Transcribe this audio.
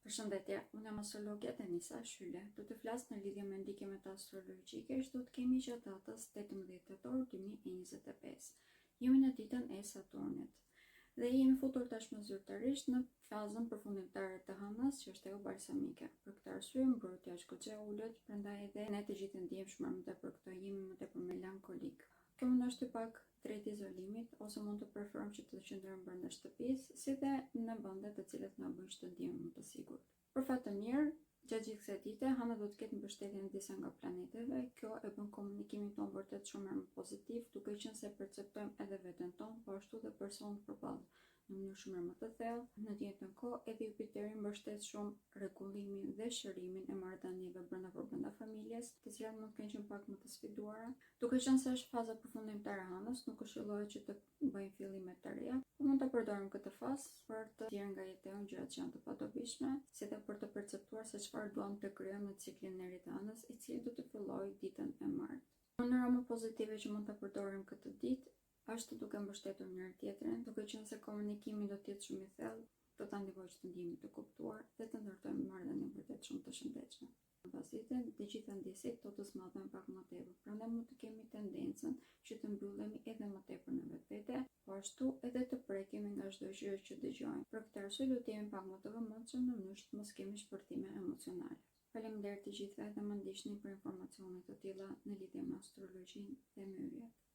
Përshëndetje, unë jam astrologia Denisa Shyle. Do të flas në lidhje me ndikimet astrologjike që do të kemi gjatë datës 18 tetor 2025. Jemi në ditën e Saturnit dhe jemi futur tashmë zyrtarisht në fazën përfundimtare të hënës, që është ajo balsamike. Për këtë arsye, mbrojtja është goxha e ulët, prandaj edhe ne të gjithë ndihemi shumë më tepër këtë, jemi më tepër melankolik. Kjo mund na shtyjë pak drejt izolimit ose mund të preferojmë që të qëndrojmë brenda shtëpisë, si dhe në vende të cilat na bëjnë që të ndihemi më të sigurt. Për fat të mirë, gjatë gjithë kësaj dite, Hëna do të ketë mbështetjen e disa nga planeteve. Kjo e bën komunikimin tonë vërtet shumë më pozitiv, duke qenë se perceptojmë edhe veten tonë, po ashtu dhe personin përballë në mënyrë shumë më të thellë. Në të njëjtën kohë, edhe Jupiteri mbështet shumë rregullimin dhe shërimin e marrëdhënieve brenda për brenda familjes, të cilat mund të kenë qenë pak më të sfiduara. Duke qenë se është faza përfundimtare e hënës, nuk këshillohet që të bëjmë fillime të reja, por mund ta përdorim këtë fazë për të nxjerrë nga jeta jonë gjërat që janë të padobishme, si dhe për të perceptuar se çfarë duam të krijojmë në ciklin e ri të hënës, i cili do të fillojë ditën e martë. Mënyra më pozitive që mund ta përdorim këtë ditë është duke mbështetur njëri-tjetrin, duke qenë se komunikimi do të jetë shumë i thellë, do ta ndihmojë që të ndihemi të kuptuar dhe të ndërtojmë marrëdhënie vërtet shumë të shëndetshme. Pasdite, të gjitha ndjesitë do të zmadhen pak më tepër, prandaj mund të kemi tendencën që të mbyllemi edhe më tepër në vetvete, po ashtu edhe të prekemi nga çdo gjë që dëgjojmë. Për këtë arsye duhet të jemi pak më të vëmendshëm në mënyrë që të mos kemi shpërthime emocionale. Faleminderit të gjithëve dhe më ndiqni për informacione të tilla në lidhje me astrologjinë dhe me yjet.